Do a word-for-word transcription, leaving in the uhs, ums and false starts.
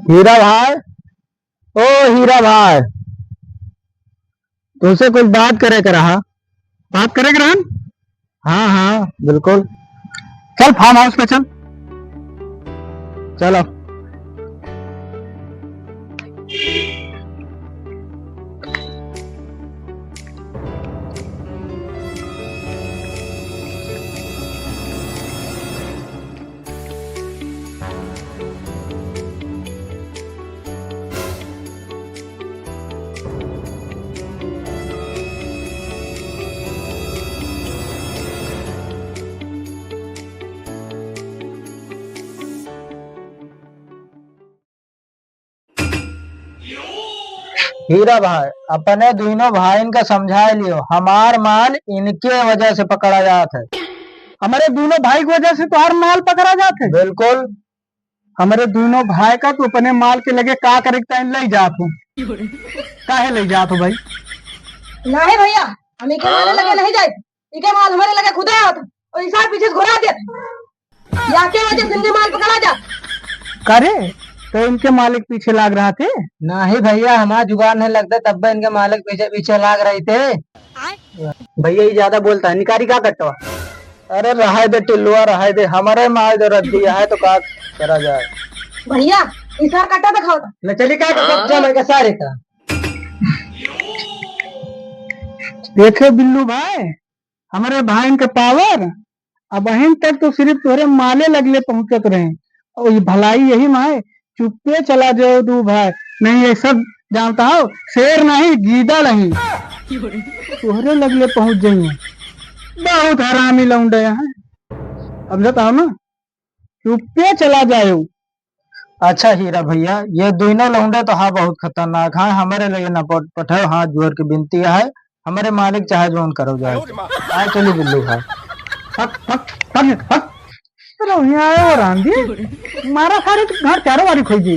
हीरा भाई, ओ हीरा भाई, तुमसे कुछ बात करे के रहा। बात करे के रहन? हाँ, हाँ, बिल्कुल। चल farm house पे चल। चलो। हीरा भाई, अपने दुइनो भाईन का समझाए लियो, हमार माल इनके वजह से पकड़ा जात है। हमरे दुइनो भाई की वजह से तोहार माल पकड़ा जात है? बिल्कुल। हमरे दुइनो भाई का तू अपने माल के लगे का करे के ताईं लई जात हो? काहे लई जात हो भाई? नाहीं भइया, हम इके माल लगे नाहीं जाई। इके माल हमरे लगे खुदे आवत है और इसार पीछे से घुरा देत। या के वजह से इनके माल पकड़ा जा। का रे, तो इनके मालिक पीछे लाग रहा थे? नाहीं भइया, हमार जुगाड़ नाहीं लगता, तब इनके मालिक पीछे पीछे लाग रहे थे। भइया, ये ज्यादा बोलता है, निकारी का कट्टवा? अरे रहाय दे टिल्लुआ, रहाय दे, हमरे माल जो रद्दी है तो का करा जाए। भइया, इसार कट्टा दिखाओ तो। न चली का, का कब्जा में का सारे का। देखे बिल्लू भाई, हमरे भाईन के power, अबहिन तक तो सिर्फ तोहरे माले लगले पहुँचत रहे। और ये भलाई यही में है, चुप्पे चला जाओ दू भाई, नहीं ये सब जानता हो, शेर नहीं, गीदड़ नहीं। तोहरे लगले पहुँच जाइए। बहुत हरामी लौंडे हैं, समझता हो ना? चुप्पे चला जाओ। अच्छा हीरा भइया, ये दुइनो लौंडे तो हाँ बहुत खतरनाक हैं, हमरे लगे ना पठ-, पठाओ, हाथ जोड़ के विनती है, हमरे मालिक चाहे जौन करो जाए। आए चली बिल्लू भाई। हट, हट, हट, हट। अरे यहाँ आए हो राम जी, मारा सारे तो घर चारों वारी खोई जी।